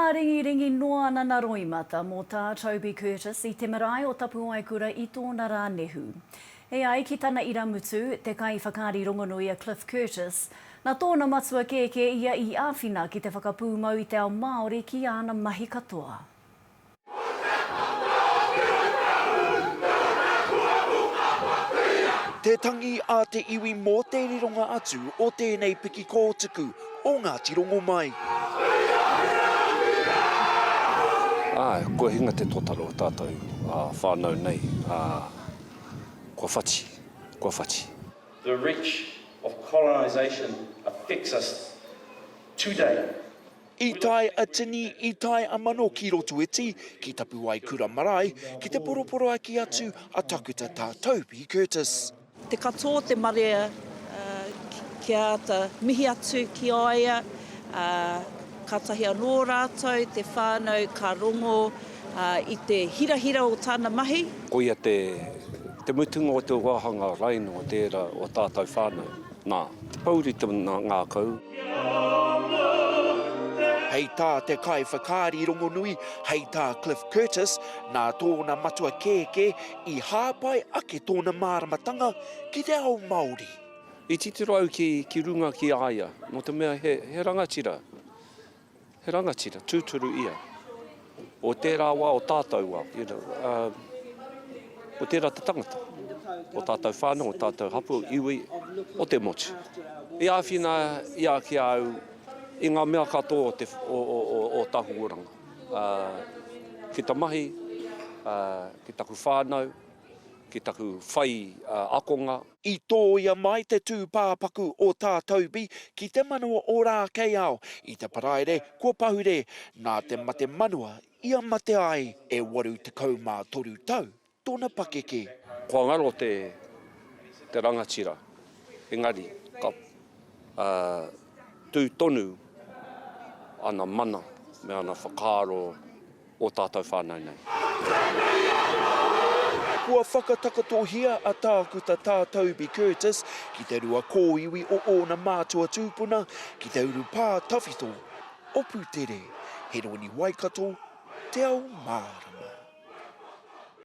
Māringiringi noa ana na roimata mō Tā Toby Curtis i te marae o Tapuaekura i tōna rā nehu. E ai ki tana iramutu, te kaiwhakaari rongonui a Cliff Curtis, nā tōna matua kēkē ia i āwhina ki te whakapūmau i te ao Māori ki āna mahi katoa. Te tangi a te iwi mō te rironga atu o tēnei piki kōtuku o Ngāti Rongomai. Āe, kua hinga te totara o tātou whānau nei, ā, kua whati, kua whati. The reach of colonisation affects us today. I tae a tini, i tae a mano ki Rotoiti, ki Tapuwaekura Marae, ki te poroporoaki atu a Takuta Tā Toby Curtis. Te katoa o te marea kia āta mihi atu ki a ia, kātahi anō rātou, te whānau, ka rongo i te hirahira o tāna mahi. Koia te mutunga o te wāhanga raina o tērā o tātou whānau. Nā, te pouri te ngākau. Hei tā te kaiwhakaari rongonui, hei tā Cliff Curtis, nā tōna matua kēkē i hāpai ake tōna māramatanga ki te ao Māori. I titiro au ki runga ki a ia, nō te mea he rangatira. He rangatira, tūturu ia. O tērā wā, o tātou wā, you know, um, o tērā te tangata. O tātou whānau, o tātou hapū, iwi, o te motu. I āwhina ia ki a au i ngā mea katoa o, te, o, o, o, o taku oranga. Uh, ki ta mahi, uh, ki taku whānau, ki taku whai uh, akonga. I tōia mai te tūpāpaku o Tā Toby ki te manawa o Rākeiao i te Paraire kua pahure nā te mate manawa ia mate ai e 83 tau tōna pakeke. Kua ngaro te te rangatira, engari ka tū tonu ana mana me ana whakaaro o tātou whānau nei. Kua whakatakatohia a Tākuta Tā Toby Curtis ki te rua kōiwi o ōna mātua tūpuna ki te urupā tawhito o Pūtere, Heroni Waikato, Te Ao Mārama.